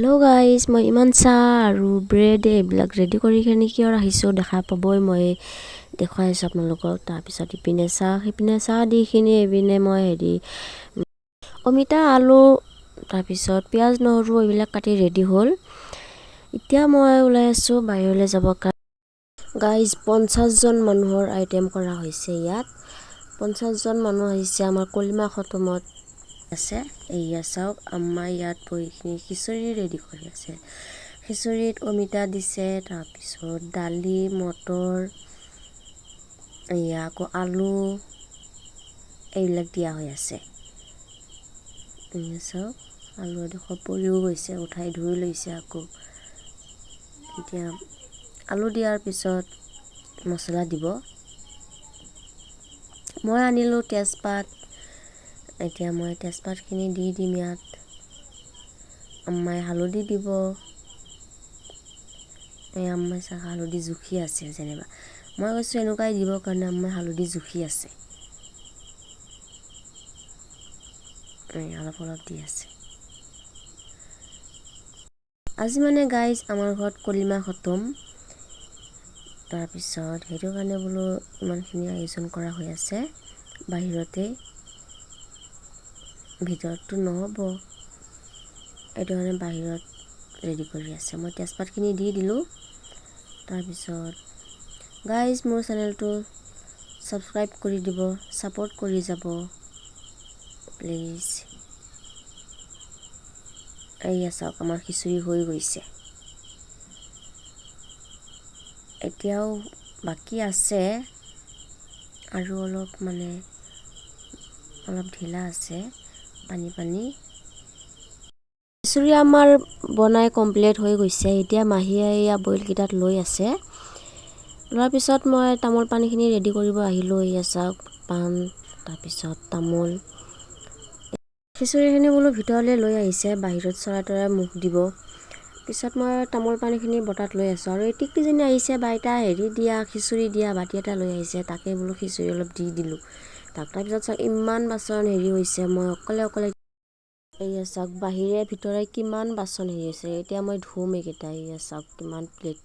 Hello' guys, মই ইমান চাহ আৰু ব্ৰেড এইবিলাক ৰেডি কৰি কিনে কিয় ৰাখিছোঁ দেখা পাবই, মই দেখুৱাই আছোঁ আপোনালোকক। তাৰপিছত ইপিনে চাহ, সিপিনে চাহ দি কিনি এইপিনে মই হেৰি অমিতা, আলু, তাৰপিছত পিঁয়াজ, নহৰু এইবিলাক কাটি ৰেডি হ'ল। এতিয়া মই ওলাই আছোঁ বাহিৰলৈ যাব কাৰণে। গাইজ, 50জন মানুহৰ আইটেম কৰা হৈছে ইয়াত। 50জন মানুহ আহিছে আমাৰ কলিমা খতমত আছে। এয়া চাওক, আম্মা ইয়াত বহিখিনি খিচিৰি ৰেডি কৰি আছে। খিচিৰিত অমিতা দিছে, তাৰপিছত দালি, মটৰ, এয়া আকৌ আলু এইবিলাক দিয়া হৈ আছে। এয়া চাওক, আলু এডোখৰ পৰিও গৈছে, উঠাই ধুই লৈছে আকৌ। এতিয়া আলু দিয়াৰ পিছত মছলা দিব। মই আনিলোঁ তেজপাত। এতিয়া মই তেজপাতখিনি দি দিম ইয়াত। আম্মাই হালধি দিব। এই আম্মাই চাহ হালধি জুখি আছে যেনিবা। মই কৈছোঁ এনেকুৱাই দিবৰ কাৰণে, আম্মাই হালধি জুখি আছে। এই অলপ অলপ দি আছে। আজি মানে গাইজ আমাৰ ঘৰত কলিমা খতম, তাৰপিছত সেইটো কাৰণে বোলো ইমানখিনি আয়োজন কৰা হৈ আছে বাহিৰতে, ভিতৰততো নহ'ব, এইটো কাৰণে বাহিৰত ৰেডি কৰি আছে। মই তেজপাতখিনি দি দিলোঁ। তাৰপিছত গাইজ, মোৰ চেনেলটো ছাবস্ক্ৰাইব কৰি দিব, ছাপোৰ্ট কৰি যাব প্লিজ। এইয়া চাওক, আমাৰ খিচিৰি হৈ গৈছে। এতিয়াও বাকী আছে আৰু অলপ, মানে অলপ ঢিলা আছে, পানী পানী। খিচিৰি আমাৰ বনাই কমপ্লিট হৈ গৈছে। এতিয়া মাহীয়ে এয়া বইলকেইটাত লৈ আছে। লোৱাৰ পিছত মই তামোল পানীখিনি ৰেডি কৰিব আহিলোঁ। এয়া চাওক, পাণ, তাৰপিছত তামোল। খিচিৰিখিনি বোলো ভিতৰলৈ লৈ আহিছে, বাহিৰত চৰাই তৰাই মুখ দিব। পিছত মই তামোল পানীখিনি বটাত লৈ আছোঁ আৰু এই টিকলিজনী আহিছে, বাইতা হেৰি দিয়া, খিচিৰি দিয়া বাতি এটা লৈ আহিছে। তাকে বোলো খিচিৰি অলপ দি দিলোঁ তাক। তাৰপিছত চাওক, ইমান বাচন হেৰি হৈছে, মই অকলে অকলে। এয়া চাওক, বাহিৰে ভিতৰে কিমান বাচন হেৰি হৈছে। এতিয়া মই ধুম এইকেইটা। এয়া চাওক, কিমান প্লেট।